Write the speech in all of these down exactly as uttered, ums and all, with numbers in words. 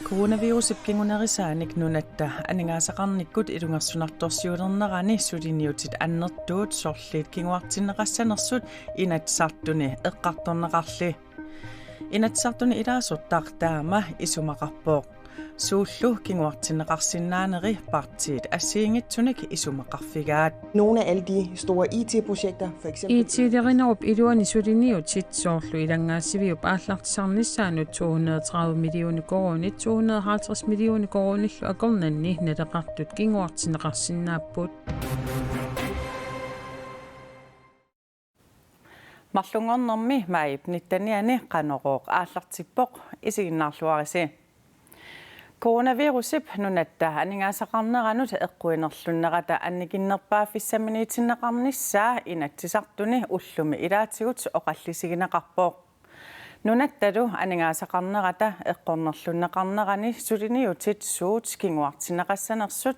Coronavirusip kingunerisaanik nunatta aningaasaqarnikkut ilungersunartorsiulernerani suliniutit annertuut sorliit kinguartinneqassanersut Inatsisartuni eqqartorneqarli. Inatsisartuni ilaasortaq taama isumaqarpoq. Suullu kinguartinneqarsinnaaneri partiit assigiinngitsunik isumaqarfigaat. Nogle af alle de store I T-projekter, for eksempel IT-lerinerup iluani suliniutit soorlu ilanngaasiviup aallartisarnissaanut to hundrede og tredive millioner koruunit to hundrede og halvtreds millioner koruunillu akornanni naleqartut kinguartinneqarsinnaapput. Marlunngornermi maajip nittenianni Qanorooq aallartippoq, isiginnaarluarisi. Coronavirusip nunatta aningaasaqarneranut eqquinerlunnerata annikinnerpaaffissaminiitinneqarnissaa Inatsisartuni ullumi ilaatigut oqallisigineqarpoq. Nunattalu aningaasaqarnerata eqqornerlunneqarnerani suliniutit suut kinguartinneqassanersut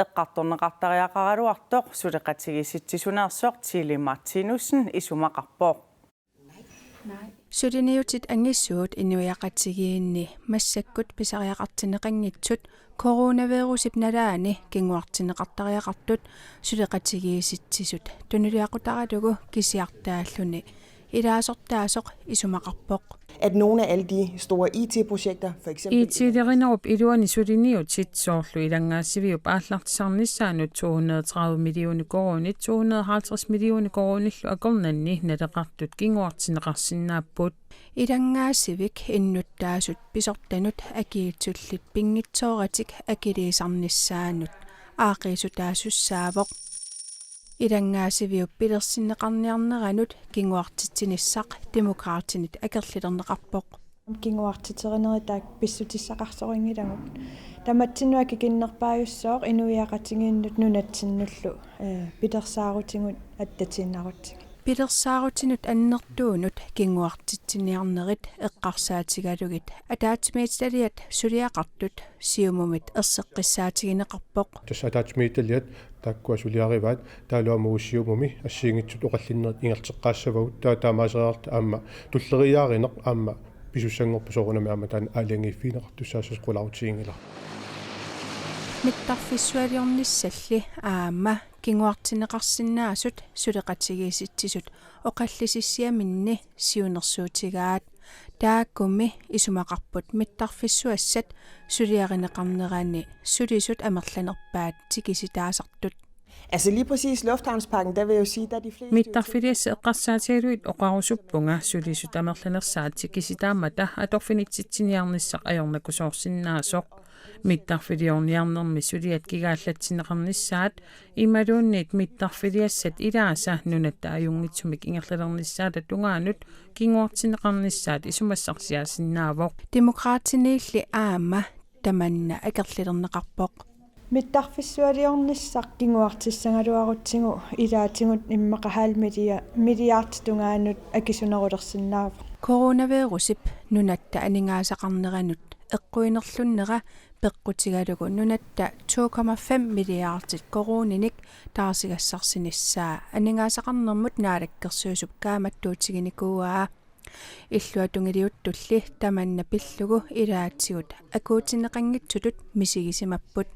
eqqartorneqartariaqaraluartoq suleqatigiissitsisuneersoq Tilly Martinussen isumaqarpoq. Suliniutit angisuut inuiaqatigiinni massakkut pisariaqartinneqanngitsut coronavirusip nalaani kinguartinneqartariaqartut suleqatigiissitsisut tunuliaqutaralugu kisiartaalluni ilaasortaasoq isumaqarpoq. At nogle af alle de store I T-projekter, for eksempel IT-lerinerup iluani suliniutit soorlu ilanngaasiviup aallartisarnissaanut to hundrede og tredive millioner koruunit to hundrede og halvtreds millioner koruunillu akornanni naleqartut kinguartinneqarsinnaapput. Ilanngaasivik innuttaasut pisortanut akiitsullit pinngitsooratik akiliisarnissaannut aaqqiissutaasussaavoq. Ilanngaasiviup pilersinneqarniarneranut kinguartitsinissaq Demokraatinit akerlilerneqarpoq. Kinguartiterinerit taakku pissutissaqarsorinngilagut. Tamatsinnut akikinnerpaajussooq inuiaqatigiinnut nunatsinnullu, eh, pilersaarutigut attatiinnarutsigit. Pilersaarutinut annertuunut kinguartitsiniarnerit eqqarsaatigalugit ataatsimiititaliat suliaqartut Siumumit erseqqissaatigineqarpoq. Tassa ataatsimiititaliat taakkua suliarivaat, taavalu aamma Siumumi assigiinngitsut oqallinnerit ingerlateqqaassavagut, taava taamaaseriarluta aamma tulleriiaarineq aamma pisussanngorpoq, soorunami aamma taanna aalajangiiffigineqartussaassasoq qularutigingila. Mittarfissualiornissalli aamma kinguartinneqarsinnaasut suleqatigiissitsisut oqallisissiaminni siunnersuutigaat. Taakkumi isumaqarput mittarfissuassat suliarineqarnerani sulisut amerlanerpaat tikisitaasartut. Altså lige præcis lufthavnspakken, der vil jeg jo sige, der er de fleste jo Mittarfiliassat eqqarsaatigalugit oqarusuppunga sulisut amerlanersaat tikisitaammata atorfinitsitsiniarnissaq ajornakusoorsinnaasoq. Mittarfiliorniarnermi suliat kigaallatsinneqarnissaat imaluunniit mittarfiliassat ilaasa nunatta ajunngitsumik ingerlalernissaata tungaanut kinguartinneqarnissaat isumassarsiaasinnaavoq. Demokraatiniilli aamma tamanna akerlilerneqarpoq. Mittarfissualiornissaq kinguartissagaluarutsigu ilaatigut immaqa halv millia-, milliardit tungaanut akisunerulersinnaavoq. Coronavirusip nunatta aningaasaqarneranut eqquinerlunnera peqqutigalugu nunatta to komma fem milliardit koruuninik taarsigassarsinissaa aningaasaqarnermut naalakkersuisup kaammattuutiginikuuaa. Illuatungiliuttulli tamanna pillugu ilaatigut akuutinneqanngitsutut misigisimapput.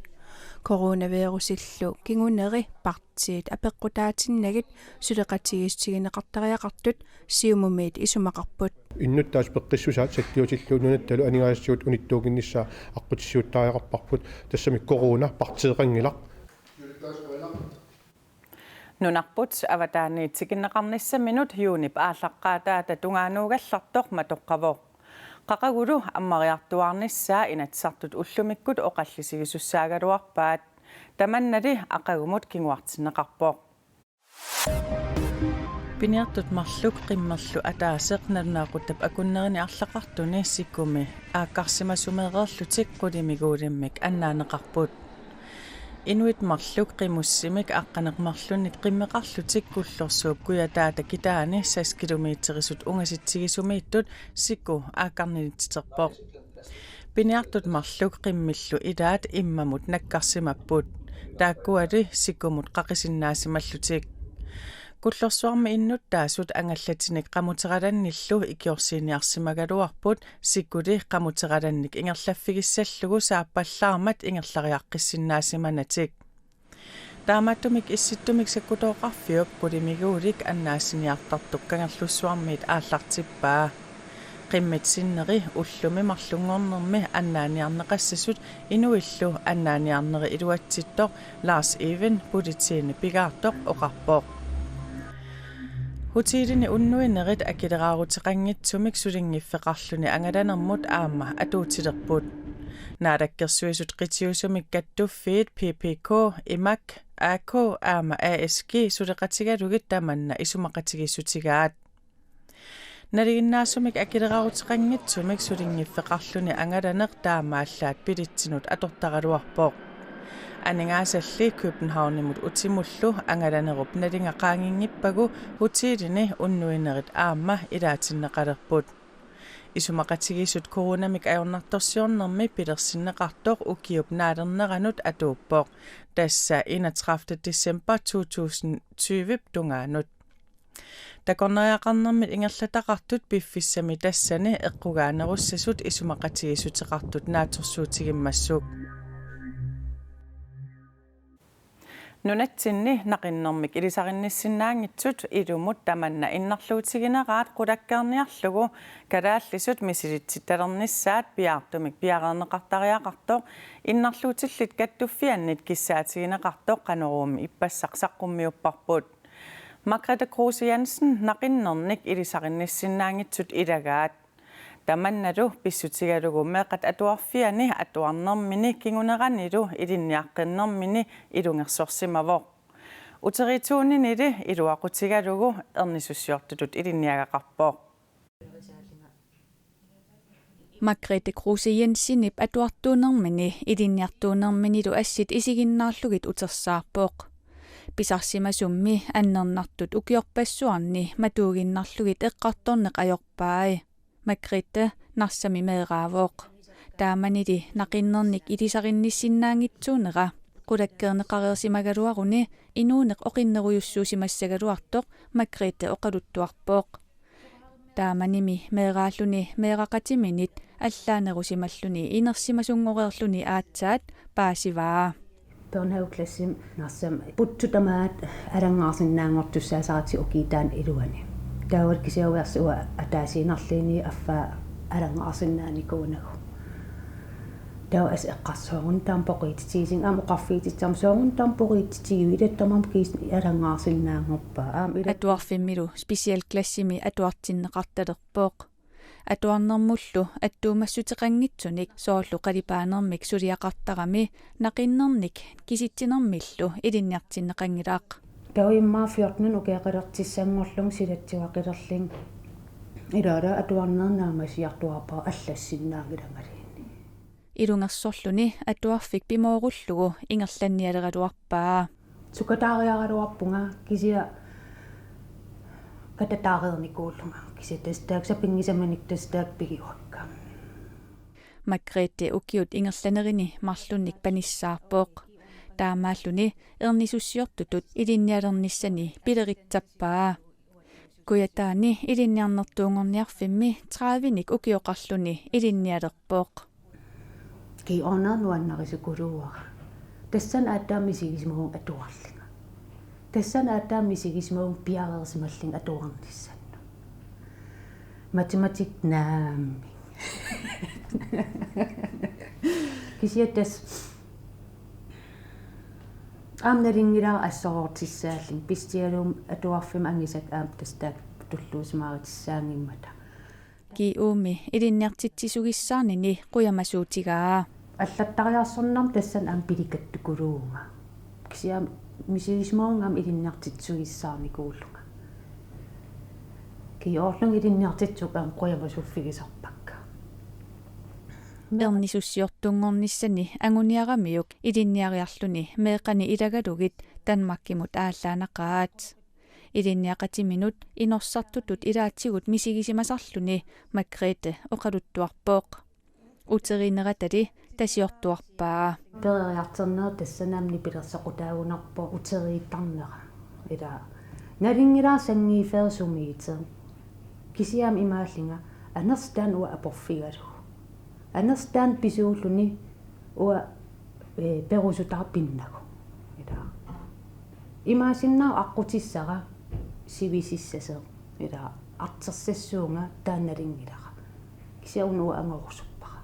Coronavirusillu kinguneri partiit apeqqutaatinnagit suleqatigiissutigineqartariaqartut Siumumiit isumaqarput. Innuttaasut peqqissusaat sakkiutillugu nunattalu aningaasatigut unittuunnginnissaa aqqutissiuuttariaqarparput, tassami corona partiiqanngilaq. Nunarput avataaniit tikinneqarnissaminut juunip aallaqqaataata tungaanuugallartoq matoqqavoq. Qaqugukkulu ammariartuaarnissaa Inatsisartut ullumikkut oqallisigisussaagaluarpaat. Tamannali aqagumut kinguartinneqarpoq. Piniartut marluk qimmerlu ataaseq nalunaaquttap akunnerini arlaqartuni sikumi aakkarsimasumeereerlutik qulimiguulimmik annaaneqarput. Inuit marluk qimussimik aqqaneq-marlunnik qimmeqarlutik Kullorsuup kujataata kitaani seks kilometerisut ungasitsigisumiittut siku aakkarnitsiterpoq. Piniartut marluk qimmillu ilaat immamut nakkarsimapput. Taakkuali sikumut qaqisinnaasimallutik. Kullorsuarmi innuttaasut angallatinik qamuteralannillu ikiorsiiniarsimagaluarput, sikuli qamuteralannik ingerlaffigissallugu saappallaarmat ingerlariaqqissinnaasimatik. Taamaattumik Issittumik sakkutooqarfiup qulimiguulik annaassiniartartoq Kangerlussuarmiit aallartippaa. Qimmit sinneri ullumi marlunngornermi annaaniarneqassasut inuillu annaaniarneri iluatsittoq Lars Even politiini pigaartoq oqarpoq. Hotelini unnuinerit akileraaruteqanngitsumik sulinngiffeqarluni angalanermut aamma atuutilerput. Naalakkersuisut qitiusumik kattuffiit P P K, imak, A K aamma A S G suleqatigalugit tamanna isumaqatigiissutigaat. Nalinginnaasumik akileraaruteqanngitsumik sulinngiffeqarluni angalaneq taamaallaat billetsinut atortaraluarpoq. Aningaasalli Københavnimut utimullu angalanerup nalinga qaanginngippagu hotelini unnuinerit aamma ilaatinneqalerput. Isumaqatigiissut coronamik ajornartorsiornermi pilersinneqartoq ukiup naalerneranut atuuppoq, tassa enogtredivte december to tusind tyve tungaanut. Takornariaqarnermit ingerlataqartut piffissami tassani eqqugaanerussasut isumaqatigiissuteqartut naatsorsuutigimmassuk. Nunatsinni naqinnermik ilisarinnissinnaanngitsut ilumut tamanna innarluutigineraat qulakkeerniarlugu kalaallisut misilitsittalernissaat piaartumik piareerneqartariaqartoq innarluutillit kattuffiannit kissaatigineqartoq Qanoruumi ippassaq saqqummiupparput. Margrethe Kruse Jensen naqinnernik ilisarinnissinnaanngitsut ilagaat. Tamannalu pissutigalugu meeqqat atuarfianni atuarnermini kinguneranilu ilinniaqqinnermini ilungersorsimavoq. Uteriituuninili iluaqutigalugu ernisussiortutut ilinniagaqarpoq. Margrethe Kruse Jensenip atuartuunermini ilinniartuunerminilu assit isiginnaarlugit utersaarpoq. Pisarsimasummi annernartut ukiorpassuarni matuuginnarlugit eqqartorneq ajorpai. Margrethe Narsami meeraavoq. Taamanili naqinnernik ilisarinnissinnaanngitsuunera qulakkeerneqareersimagaluaruni inuuneq oqinnerujussuusimassagaluartoq Margrethe oqaluttuarpoq. Taamanimi meeraalluni meeraqatiminit allaanerusimalluni inersimasunngoreerluni aatsaat paasivaa. Børnehaveklassimik Narsami putsut tamaat alanngaarsinnaanngortussaasaratik ukiup taanna iluani. Taava kisianni uanga ataasiinnarluunniit affaa alanngaarsinnaanikuunagu. Taava assut eqqarsarlunga taama poqiititigisumik aamma oqarfigitissammat soorunami taama poqiititigiviuk, ila tamarmik kiisami alanngaarsinnaanngorpaat. Aamma ila atuarfimmilu specialklassimi atuartinneqartalerpoq. Atuarnermullu attuumassuteqanngitsunik soorlu qalipaanermik suliaqartarami naqinnernik kisitsinermillu ilinniartinneqanngilaq. Taava immaqa fjorten ukioqalertussanngorlunga silatsua qilerlunga. Ilaana atuarneq naammassiartuaarpara allassinnaanngilangaluunniit. Ilungersorluni atuarfik pimoorullugu ingerlannialeraluarpaa. Sukataariaraluarpunga kisianni katataareernikuullunga. Kisianni tassa taakku sapinngisammanik tassa taakku pigiguakka. Margrethe ukiut ingerlanerini marlunnik panissaarpoq. Taamaalluni ernisussiortutut ilinnialernissani pileritsappaa. Kujataani ilinniarnertuunngorniarfimmi tredivenik ukioqarluni ilinnialerpoq. Kiorna nuannarisukuluuara. Tassani aatsaat misigisimavunga atuarlunga. Tassani aatsaat misigisimavunga piareersimallunga atuarnissannut. Matematik naamik. Kisianni tassa aamma nalunngilara assoroortussaallunga, pissutigalugu atuarfimmi angisakka aamma tassa taakku tulluusimaarutissaanngimmata. G U-mi ilinniartitsisugissaarnini qujamasuutigaa. Allattariarsornermi tassani aamma pilikattukuluuvunga. Kisianni misigisimavunga aamma ilinniartitsisugissaarnikuullunga. Kiorlunga ilinniartitsisut aamma qujamasuuffigisarpakka. Ernisussiortunngornissani anguniaramiuk ilinniariarluni meeqqani ilagalugit Danmarkimut aallaannaqaat. Ilinniaqatiminut inorsartutut ilaatigut misigisimasarluni Margrethe oqaluttuarpoq. Uteriineratali tasiortuarpaa. Peroriartornera tassani aamma nipilersoqutaagunarpoq uteriittarnera. Ila Nalunngilara sanngiiffeersumiit. Kisianni imaallunga anersaat uanga aporfigalugu. Anersaat pisuulluni uanga, eh, perusutaq pinnagu. Ila. Imaassinnaavoq aqqutissara sivisissasoq. Ila artorsassuunga taanna nalunngilara. Kisianni uanga angorsuppara.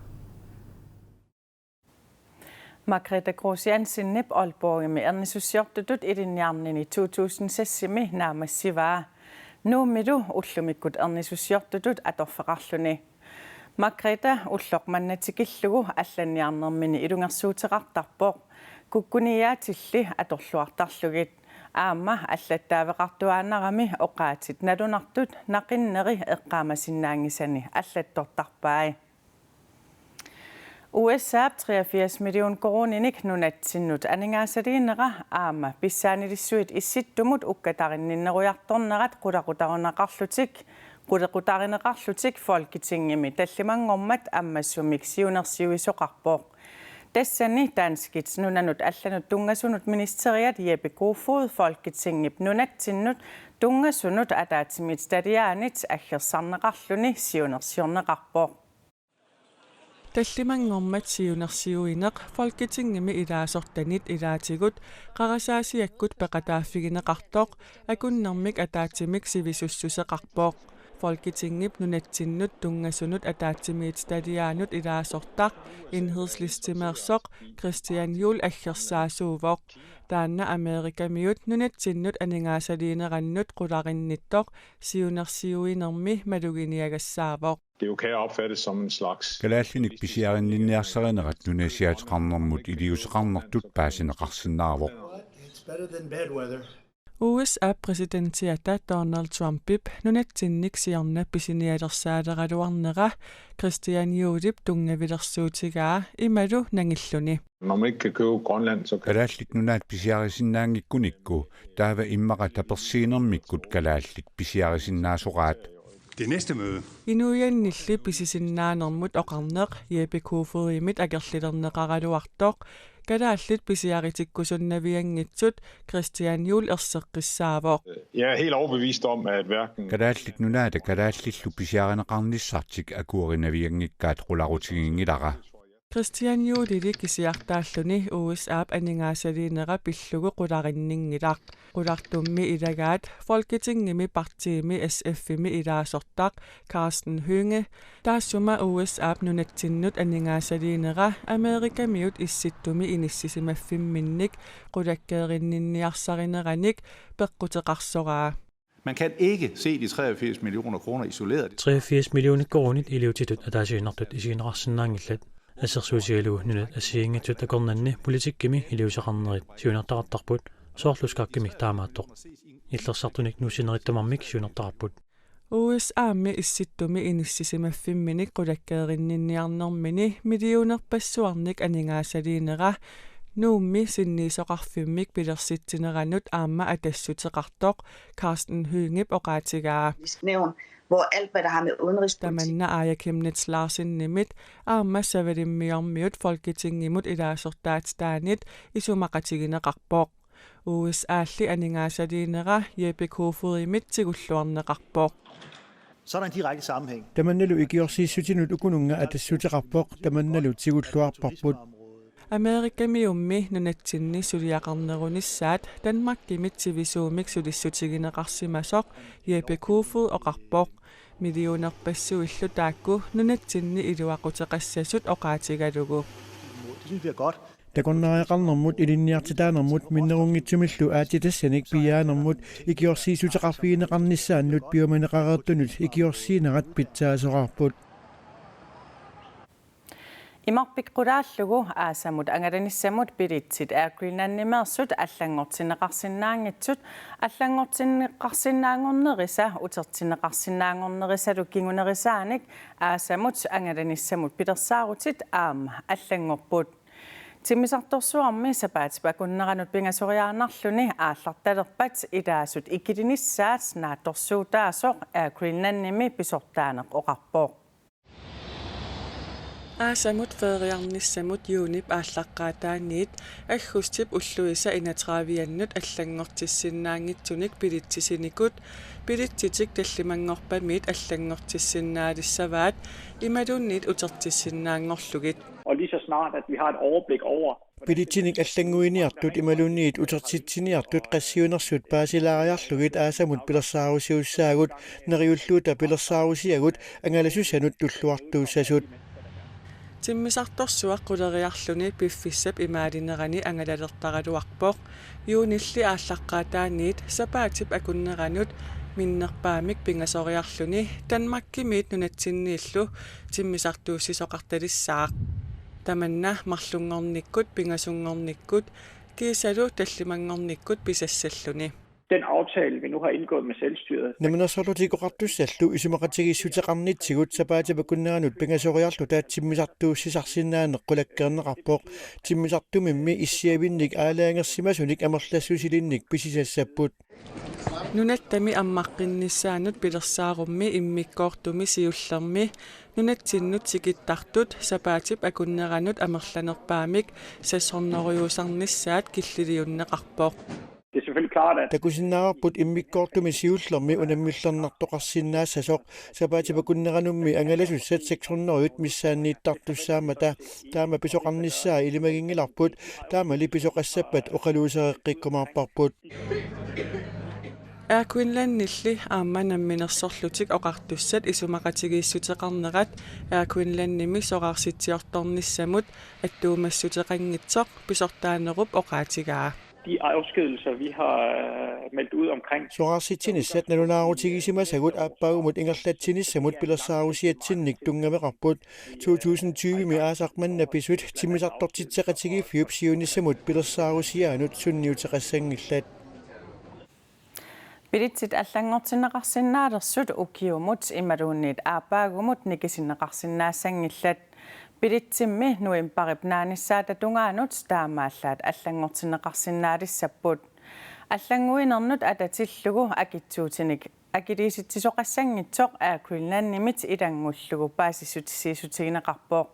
Margrethe Kruse Jensenip Aalborgimi ernisussiortutut ilinniarnini to tusind seksimi naammassivaa. Nuummilu ullumikkut ernisussiortutut atorfeqarluni. Margrethe ulloq manna tikillugu allanniarnermini ilungersuuteqartarpoq. Kukkuniaatilli atorluartarlugit. Aamma allattaaveqartuaannarami oqaatsit nalunartut naqinneri eqqaamasinnaanngisani allattortarpai. U S A-p treogfirs million koruuninik nunatsinnut aningaasaliinera aamma pissaanilissuit Issittumut ukkatarinninnerujartornerat qulequtarineqarlutik, qulequtarineqarlutik Folketingimi tallimanngormat ammassumik siunersiuisoqarpoq. Tassani danskit nunanut allanut tunngasunut ministeriat Jeppe Kofod Folketingip nunatsinnut tunngasunut ataatsimiititaliaanit aggersarneqarluni siunersiorneqarpoq. Tallimanngormat siunersiuineq Folketingimi ilaasortanit ilaatigut qarasaasiakkut peqataaffigineqartoq akunnermik ataatsimik sivisussuseqarpoq. Folketingip nunatsinnut tunngasunut ataatsimiititaliaanut ilaasortaq enhedslistemeersoq Christian Juhl aggersaasuuvoq. Taanna Amerikamiut nunatsinnut aningaasaliinerannut qularinnittoq siunersiuinermi maluginiagassaavoq. Det kan opfattes som en slags Kalaallinik pisiarinninniarsarinerat nunasiaateqarnermut iliuuseqarnertut paasineqarsinnaavoq. It's better than bad weather. U S A-p præsidentiata Donald Trumpip nunatsinnik siorna pisinialersaaleraluarnera Christian Juhlip tunngavilersuutigaa imalu nangilluni. Når man ikke kan købe Grønland, så kan Kalaallit Nunaat pisiarisinnaanngikkunikku, taava immaqa tapersiinermikkut kalaallit pisiarisinnaasoraat. Det næste møde. Inuiannilli pisisinnaanermut oqarneq Jeppe Kofodimit akerlilerneqaraluartoq kalaallit pisiaritikkusunnavianngitsut Christian Juhl erseqqissaavoq. Jeg er helt overbevist om, at hverken Kalaallit Nunaata kalaallillu pisiarineqarnissartik akuerinavianngikkaat qularutiginngilara. Christian Juhlili kisiartaalluni U S A-p aningaasaliinera pillugu qularinninngilaq. Qulartummi ilagaat Folketingimi partiimi S F-imi ilaasortaq Karsten Hønge, taassuma U S A-p nunatsinnut aningaasaliinera Amerikamiut Issittumi inissisimaffimminnik qulakkeerinninniarsarineranik peqquteqarsoraa. Man kan ikke se de treogfirs millioner kroner isoleret. Treogfirs millioner koruunit iliuutitut ataasiinnartut isigineqarsinnaanngillat. Assersuutigalugu nunat assigiinngitsut akornanni politikkimi iliuuseqarnerit siunertaqartarput, soorlu skakkimik taamaattoq. Illersartunik nuussinerit tamarmik siunertaqarput. U S A-mi Issittumi inissisimaffimmini qulakkeerinninniarnermini millionerpassuarnik aningaasaliinera Nuummi sinniisoqarfimmik pilersitsineranut aamma atassuteqartoq Karsten Høngep oqaatigaa. Nævn, hvor alt, hvad der har med udenrigspolitik Tamanna Aaja Chemnitz Larsenimit aamma Savalimmiormiut Folketingimut ilaasortaatitaanit isumaqatigineqarpoq. U S A-lli aningaasaliinera Jeppe Kofodimit tigulluarneqarpoq. Så er der en direkte sammenhæng. Tamannalu ikiorsiissutinut ukununnga atassuteqarpoq, tamannalu tigulluarparput. Amerikamiummi nunatsinni suliaqarnerunissaat Danmarkimit sivisuumik sulissutigineqarsimasoq Jeppe Kofod oqarpoq. Millionerpassuillu taakku nunatsinni iluaquteqassasut oqaatigalugu. Det synes vi er godt. Takornariaqarnermut, ilinniartitaanermut minnerunngitsumillu aatsitassanik piiaanermut ikiorsiissuteqarfigineqarnissaannut piumaneqareertunut ikiorsiinerat pitsaasoraarput. Imarpik qulaallugu aasamut angalanissamut billetsit Air Greenlandimeersut allanngortinneqarsinnaanngitsut, allanngortinneqarsinnaanngornerisa utertinneqarsinnaanngornerisalu kingunerisaanik aasamut angalanissamut pilersaarutit aamma allanngorput. Timmisartorsuarmi sapaatip akunneranut pingasoriaannarluni aallartalerpat ilaasut ikilinissaat naatsorsuutaasoq Air Greenlandimi pisortaaneq oqarpoq. Aasamut feeriarnissamut juunip aallaqqaataaniit aggustip ulluisa enogtrediviannut allanngortissinnaanngitsunik bilitsisinikut bilitsitik tallimanngorpamiit allanngortissinnaalissavaat imaluunniit utertissinnaanngorlugit. Og lige så snart, at vi har et overblik over, Bilitsinik allannguiniartut imaluunniit utertitsiniartut qassiunersut paasilaariarlugit aasamut pilersaarusiussaagut, neriulluta pilersaarusiagut angalasussanut tulluartuussasut. Timmisartorsuaq quleriarluni piffissap imaalinerani angalalertaraluarpoq. Juunilli aallaqqaataaniit sapaatip akunneranut minnerpaamik pingasoriarluni Danmarkimiit nunatsinniillu timmisartuussisoqartalissaaq. Tamanna marlunngornikkut pingasunngornikkut kiisalu tallimanngornikkut pisassalluni. Den aftale, vi nu har indgået med selvstyret. Namminersorlutik Oqartussallu isumaqatigiissuteqarnitsigut sapaatip akunneranut pingasoriarluta timmisartuussisarsinnaaneq qulakkeerneqarpoq. Timmisartumimmi issiavinnik aalajangersimasunik amerlassusilinnik pisisassapput. Nunattami ammaqqinnissaanut pilersaarummi immikkoortumi siullermi nunatsinnut tikittartut sapaatip akunneranut amerlanerpaamik seks hundredeusarnissaat killiliunneqarpoq. Det er selvfølgelig klart, at Takusinnaavarput immikkoortumi siullermi unammillernartoqarsinnaassasoq, sapaatip akunneranummi angalasussat seks hundredet missaanniittartussaammata. Taama pisoqarnissaa ilimaginngilarput, taamali pisoqassappat oqaluusereqqikkumaarparput. Air Greenlandilli aamma Namminersorlutik Oqartussat isumaqatigiissuteqarnerat Air Greenlandimi soraarsitsiortornissamut attuumassuteqanngitsoq pisortaanerup oqaatigaa. De afskedigelser, vi har øh, meldt ud omkring. Soraarsitsinissat nalunaarutigisimasagut aappaagumut ingerlatsinissamut pilersaarusiatsinnik tunngaveqarput. To tusind tyvemi aasaq manna pisut timmisartortitseqatigiiffiup siunissamut pilersaarusiaanut sunniuteqassanngillat. Bilitsit allanngortinneqarsinnaalersut ukiumut imaluunniit aappaagumut nikisinneqarsinnaassanngillat. Bilitsimmi novembarip naanissaata tungaanut taamaallaat allanngortinneqarsinnaalissapput. Allannguinernut atatillugu akitsuutinik akiliisitsisoqassanngitsoq Air Greenlandimit ilanngullugu paasissutissiissutigineqarpoq.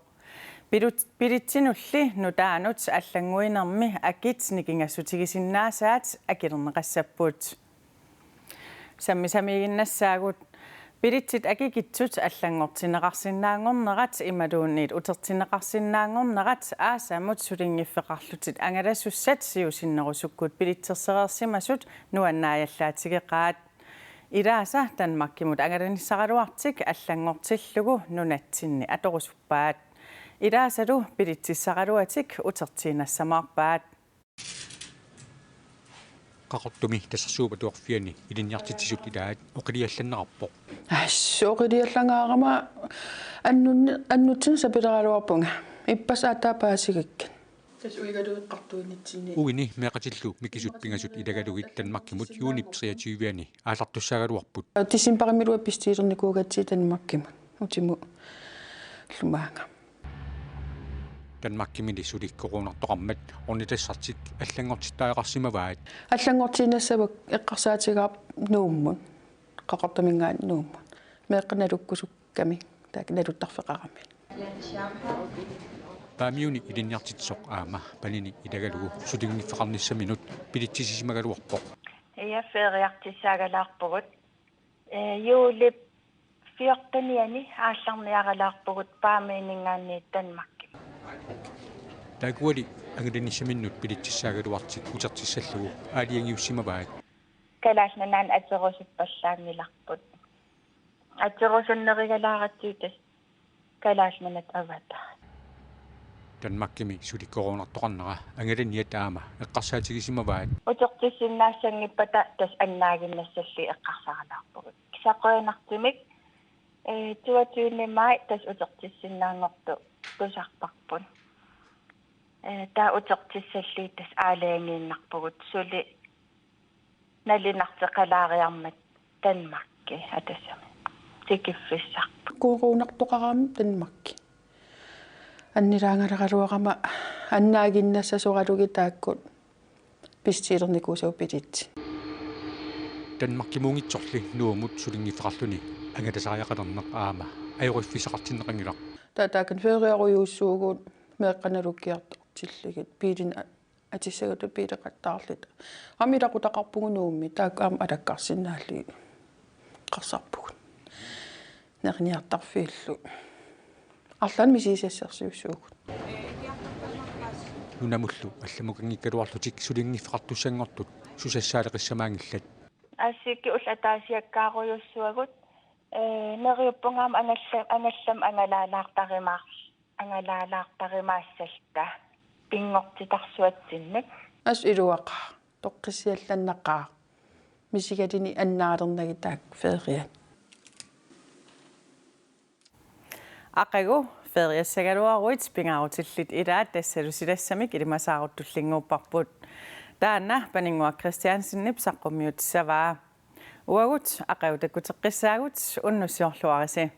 Bilut-, bilitsinulli nutaanut allannguinermi akit nikingassutigisinnaasaat akilerneqassapput. Sammisamiiginnassaagut. Bilitsit akikitsut allanngortinneqarsinnaanngornerat imaluunniit utertinneqarsinnaanngornerat aasamut sulinngiffeqarlutit angalasussat siusinnerusukkut bilitsersereersimasut nuannaajallaatigeqaat. Ilaasa Danmarkimut angalanissaraluartik allanngortillugu nunatsinni atorusuppaat. Ilaasalu bilitsissaraluatik utertiinnassamaarpaat. Qaqortumi Tasersuup Atuarfiani ilinniartitsisut ilaat oqiliallanneqarpoq. Assut oqiliallangaarama annunni-, annutsinni sapileraluarpunga. Ippassaq aatsaat paasigakku. Tassa uigalueqqartuinitsinni. Uini meeqqatillu mikisut pingasut ilagalugit Danmarkimut juunip treogtyve-ani aallartussaagaluarput. Decembarimilu pisiilernikuugatsigit Danmarkimut. Utimullu maanga. Danmarkimili suli koruunartoqarmat ornitassartik allanngortittariaqarsimavaat. Allanngortiinnassavakka eqqarsaatigaarput Nuummut. Qaqortuminngaanniit Nuummut. Meeqqat nalukkusukkami, taakku naluttarfeqarami. Paamiuni ilinniartitsisoq aamma panini ilagalugu sulinngiffeqarnissaminut bilitsissisimagaluarpoq. Ia, feriartissaagalaarpugut. Ee, juulip fjortenianni aallarniaralaarpugut Paamiininngaanniit Danmarkimut. Taakuali angalanissaminnut bilitsissaagaluartik utertissallugu aalajangiussimavaat. Kalaallit Nunaanni aterusuppallaanngilarput. Aterusunnerigalaaratsigu tassa Kalaallit Nunaat avataat. Danmarkimi suli koruunartoqarnera angalaniat aamma eqqarsaatigisimavaat. Utertissinnaassanngippat tassa annaaginnassallugit eqqarsaralaarpugut. Kisianni qujanartumik, ee, toogtyvende maj tassa utertissinnaanngortut tusarparput. Ee, taava utertissallugit tassa aalajangiinnarpugut suli nalunarteqalaariarmat Danmarki atasamik tikiffissarput. Koruunartoqarama Danmarki. Annilaangaleraluarama annaaginnassasoralugit taakku pisiilernikuusavut bilitsit. Danmarkimuunngitsorli Nuummut sulinngiffeqarluni angalasariaqalerneq aamma ajoriffissaqartinneqanngilaq. Taava taakani feriarujussuugut meeqqat nalukkiartortillugit biilinik a-, atissagatut biileqattaarluta. Aamma ilaqutaqarpugut Nuummi, taakku aamma alakkarsinnaallugit eqqarsarpugut. Neriniartarfiillu. Arlaannik misigisassarsiussaagut. Nunamullu allamukanngikkaluarlutik sulinngiffeqartussanngortut susassaaleqissamaanngillat. Assigiinngitsunik ataasiakkaarujussuagut, ee, neriuppunga aamma angallam-, angallamik angalaalaartarimaar-, angalaalaartarimaassalluta pinngortitarsuatsinnik. Assut iluaqaaq, toqqissiallannaqaaq, misigaluni annaalernagit taakku feriat. Aqagu feriassagaluaruit pingaarutillit ilaat tassalu silassamik ilimasaarutullinnguupparput. Taanna Paninnguaq Kristiansenip saqqummiutissavaa. Uagut aqagu takkuteqqissaagut, unnussiorluarisi.